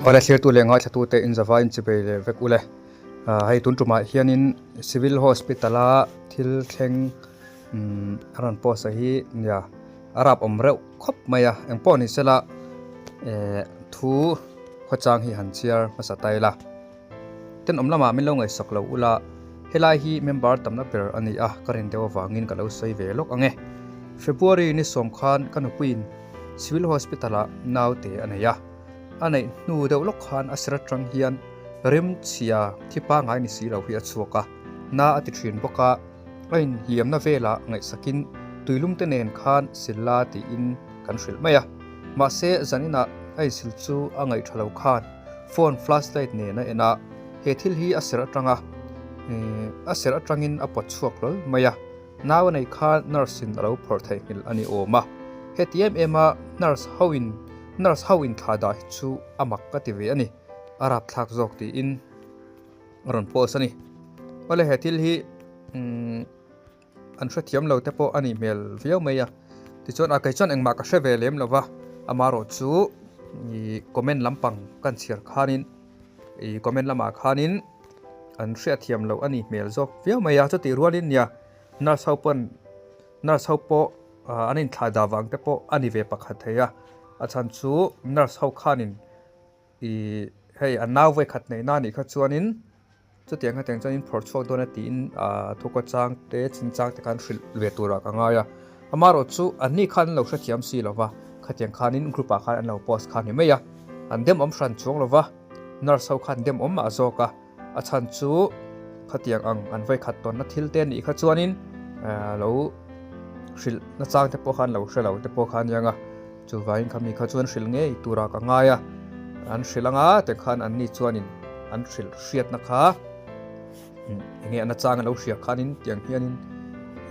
Awle thlirtu leh ngaithlatute inzava inchibei leh vek ule. Hei tun tumah hianin Civil Hospital a thil thleng a rawn post a hi nia a rap awm reuh khawp mai a engpawh ni sela thu khawchang hi han chhiar hmasa ta ila. Tenawm lamah min lo ngaihsak lo ula, helai hi member tamna ber a ni a, ka rin deuh avangin ka lo sawi ve lawk ang e. February ni sawm khan ka nupuiin Civil Hospital ah naute a nei a, a neih hnu deuh lawk khan a ser atang hian rim chhia thi pangngai ni si lo hi a chhuak a, na a ti thin bawk a, a inhliamna velah ngaihsakin tuilum te nen khan sil la tiin kan hrilh mai a, mahse zaninah a insil chu a ngaih tha lo khan phone flashlight nen a en a, he thil hi a serh atanga a serh atangin a pawt chhuak hlawl mai a, nau a nei kha nurse in a lo phawrh theihnghilh a ni awm a, heti em em a nurse ho in nurse ho in thla dah hi chu a mak ka ti ve a ni, a rapthlak zawk tiin a rawn post a ni. Awle he thil hi umm. An hrethiam lo te pawh a nih hmel viau mai a, tichuan a kei chuan engmah ka hre ve lem lo va, amarawh chu ih comment lampang kan chhiar khanin ih comment lamah khanin an hriatthiam loh a nih hmel zawk viau mai a, chutih rualin nia nurse ho pawn nurse ho pawh an inthlah dah vang te pawh a ni ve pakhat thei a, a chhan chu nurse ho khanin Ih hei a nau vawi khat neih na nih kha chuanin chutiang khatiang chuan in phawrh chhuak dawn a tiin ah thukaw chang te chin chang te khan hrilh ve turah ka ngai a amaherawh chu an ni khan an lo hrethiam si lo va khatiang khanin group ah khan an lo post kha a ni mai a an dem awm hran chuang lo va nurse ho khan dem awm mah zawk a a chhan chu khatiang ang an vawi khat tawnna thil te nih kha chuanin lo hrilh na chang te pawh khan lo hre lo te pawh kha a nia nga. Chuvangin kha mi kha chuan hrilh ngei tura ka ngai a, an hrilh anga te khan an ni chuanin an hrilh hriatna kha enge an achang a lo hria khanin tiang hianin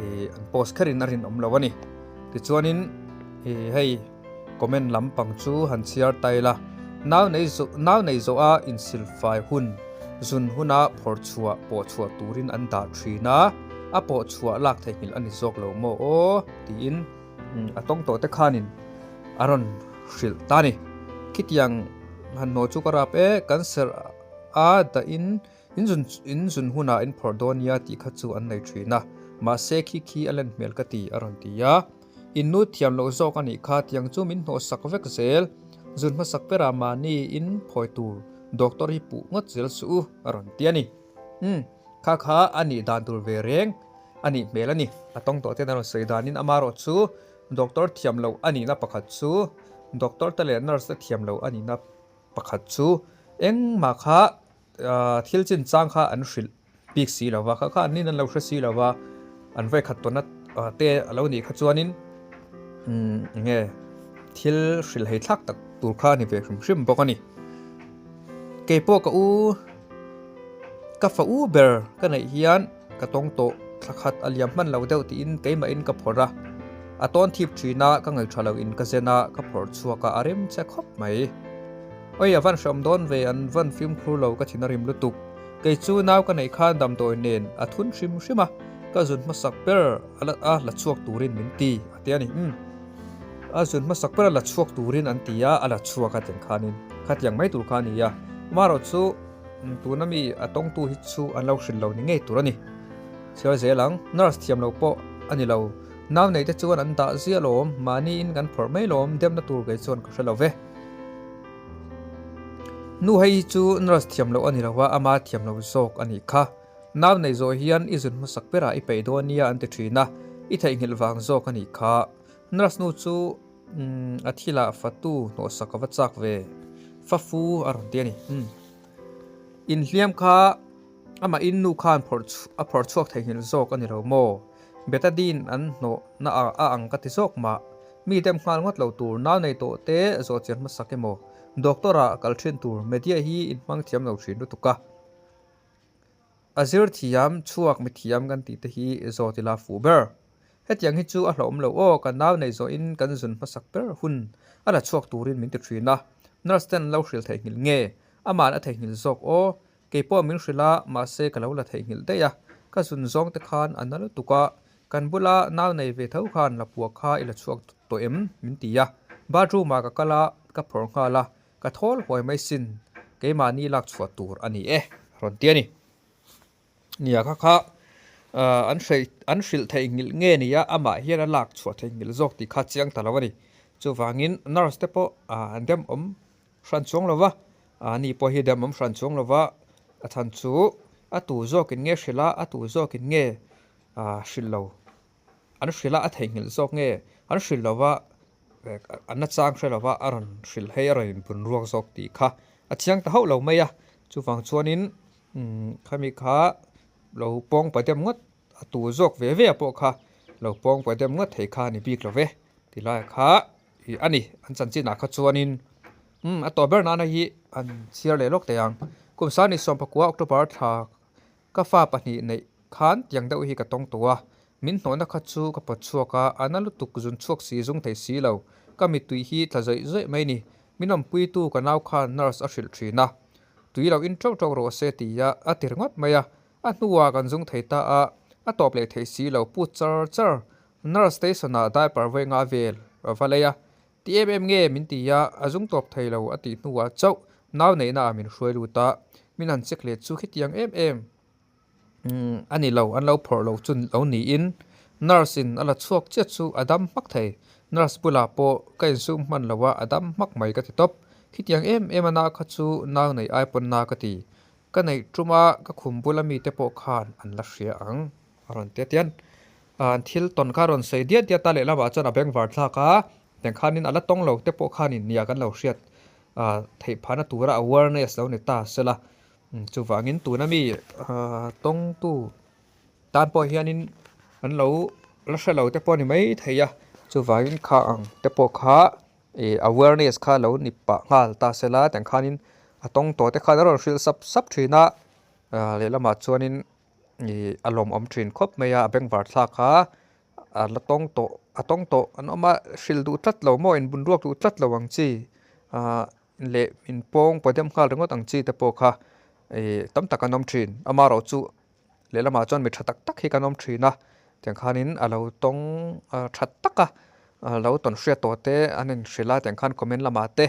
ih an post kherin a rinawm lo a ni. Tichuanin ih hei comment lampang chu han chhiar ta ila, nau nei zawh nau nei zawh a insilfai hun zun huna phawrh chhuah pawh chhuah turin an dah thin a, a pawh chhuah lak theihnghilh a ni zawk lo maw aw tiin. A tawng tawh te khanin a rawn hrilh ta a ni. Khitiang han hnawh chu ka rap e, kan serh a dah in in zun in zun hunah in phawrh dawn nia tih kha chu an nei thin a, mahse khi khi a len hmel ka ti a rawn ti a. In nu thiam loh zawk a nih kha tiang chu min hnawh sak vek zel, zun hmasak berah mahni in phawi tur doctor hi puh ngawt zel suh u a rawn ti a ni. Umm kha kha a nih dan tur ve reng. A nih hmel a ni. A tawng tawh ten a rawn sawi danin amarawh chu doctor thiam loh a nihna pakhat chu doctor te leh nurse te thiam loh a nihna pakhat chu engmah kha thil chinchang kha an hrilh bik si lo va, kha kha an nin an lo hre si lo va, an vawikhat tawnna te a lo nih kha chuanin eng nge thil hrilh hei thlak tak tur kha a ni ve hrim hrim bawk a ni. Keipawh ka u ka fa u ber ka neih hian. Ka tawng tawh, thla khat a liam hman lo deuh tiin keimahin ka phawrh a, a tawn thip thin a, ka ngaihṭha lo in ka zen a, ka phawrh chhuak a, a rem che khawp mai. Oi a van hreawm dawn ve, an van fimkhur lo ka thin a rim lutuk. Kei chu nau ka neih khan damdawi nen a thun hrim hrim a, ka zun hmasak ber a la a la chhuak turin min ti a ti a ni. Umm. A zun hmasak ber a la chhuak turin an ti a, a la chhuak a tiang khanin khatiang mai tur kha a ni a, amaherawh chu Tuna mi a tawngtu hi chu an lo hrilh lo ni ngei tur a ni. Chhiar zel ang, nurse thiam lo pawh a ni lo. Nau neih te chuan an dah ziah lawm, mahni in kan phawrh mai lawm, demna tur kei chuan ka hre lo ve. Nu hei hi chu nurse thiam loh a ni lo va, ama thiam lo zawk a nih kha. Nau neih zawh hian i zun hmasak berah i peih dawn nia an ti thin a, i theihnghilh vang zawk a nih kha. Nurse nu chu Umm, a thilah fatu hnawhsak a va chak ve. Fafu a rawn ti a ni. Umm. Inhliam kha amah in nu khan phawrh a phawrh chhuak theihnghilh zawk a ni lo maw? Betadine an hnawh na a ang ka ti zawk mah. Mi dem nghal ngawt lo tur, nau nei tawh te zawh chian hmasak emaw? Doctor ah kal thin tur, media hi inhmang thiam lo thin lutuk a. A zir thiam, chhuak mithiam kan tih te hi zawt ila fuh ber. Hetiang hi chu a hlauhawm lo aw, kan nau nei zawhin kan zun hmasak ber hun a la chhuak turin min ti thin a, nurse ten an lo hrilh theihnghilh nge? Ama'n a theihnghilh zawk aw, keipawh min hrilh a, mahse ka lo la theihnghilh daih a, ka zun zawng te khan a na lutuk a, kan bula nau nei ve tho khan lapua kha i la chhuak tawh em? min ti a, bathroom ah ka kal a, ka phawrh nghal a, ka thawl huai mai sin. keimahni lak chhuah tur a ni e, a rawn ti a ni. Nia kha kha an hreih an hrilh theihnghilh nge nia amah hian a lak chhuah theihnghilh zawk tih kha chiang ta lo a ni. Chuvangin nurse te pawh an dem awm hran chuang lo va, ani pawh hi dem awm hran chuang lo va, a chhan chu a tu zawkin nge hrilh a, a tu zawkin nge hrilh lo. An hrilh a a theihnghilh zawk nge an hrilh lo va an nachang hre lo va a rawn hrilh hei a rawn inbun ruak zawk tih kha a chiang ta hauh lo mai a. Chuvang chuanin khami kha lo pawng pa dem ngawt a tu zawk ve ve a pawh kha lo pawng pa dem ngawt thei kha a ni bik lo ve ti lai kha ih a ni an chanchinah kha chuanin umm a tawh ber nana hi an chhiar leh lawk thei ang. Kum sani sawmpakua October thla Ka fa pahnih neih khan tiang deuh hi ka tawng tawh a, min hnawhna kha chu ka pawt chhuak a, a na lutuk zun chhuak si zung thei si lo, ka mittui hi tla zawih zawih mai ni. Min awmpuitu ka nau khan nurse a hrilh thin a, tui lo in teuh teuh rawh se ti a, a ti ringawt mai a, a hnuah kan zung thei ta a, a tawp leh thei si lo, put char char, nurse station ah diaper vawi nga vel va lei a, Ti em em nge min ti a, a zung tawp thei lo a tih hnuah chauh nau neihna ah min hruai lut a, min han check leh chu khitiang em em a ni lo, an lo phawrh lo chu lo niin nurse in a la chhuak chiah chu a dam hmak thei, nurse bulah pawh ka insum hman lo a, a dam hmak mai ka ti tawp, khitiang em em a na kha chu nau neih ai pawn na ka ti, ka neih tum a ka khum bula mite pawh khan an la hria ang a rawn ti a tian. An thil tawn kha a rawn sawi diat diat a, lehlamah chuan a bengvar thlak a, tiang khanin a la tawng lo te pawh khanin nia kan lo hriat theih phahna tura awareness lo ni ta sela, chuvangin tuna mi tawngtu tan pawh hianin an lo la hre lo te pawh a ni mai thei a, chuvangin kha ang te pawh kha ih awareness kha lo ni pah nghal ta sela, tiang khanin a tawng tawh te khan a rawn hrilh sap sap thin a, lehlamah chuanin. Ih a lawmawm thin khawp mai a a bengvar thlak a a la tawng tawh a tawng tawh an awm a hrilh duh tlat lo maw inbun ruak duh tlat lo ang chi ah leh in pawng paw deuh nghal ringawt ang chi te pawh kha ih tam tak an awm thin amaherawh chu lehlamah chuan mi tha tak tak hi kan awm thin a tiang khanin a lo tawng tha tak a a lo tawn hriat tawh te an inhrilh a tiang khan comment lamah te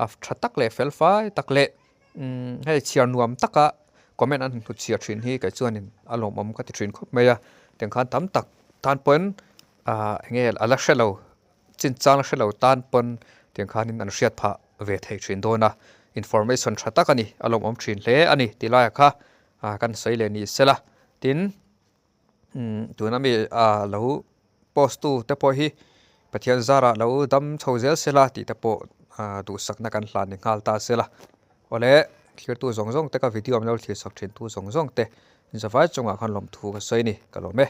a tha tak leh fel fai tak leh. Umm hei chhiar nuam taka comment an hmu chhiar thin hi kei chuanin a lawmawm ka ti thin khawp mai a tiang khan tam tak tan pawn ah eng nge a la hre lo chinchang la hre lo tan pawn tiang khanin an hriat phah ve thei thin dawn a information tha tak a ni a lawmawm thin hle a ni tih laiah kha ah kan sawi leh ni sela tin. Umm tuna mi ah lo post tu te pawh hi Pathian zarah lo dam chho zel sela tih te pawh ah duhsakna kan hlan ni nghal ta sela. Awle thirtu zawng zawng te ka video an lo thlir sak thin tu zawng zawng te zavai chungah khan lawmthu ka sawi a ni ka lawm e.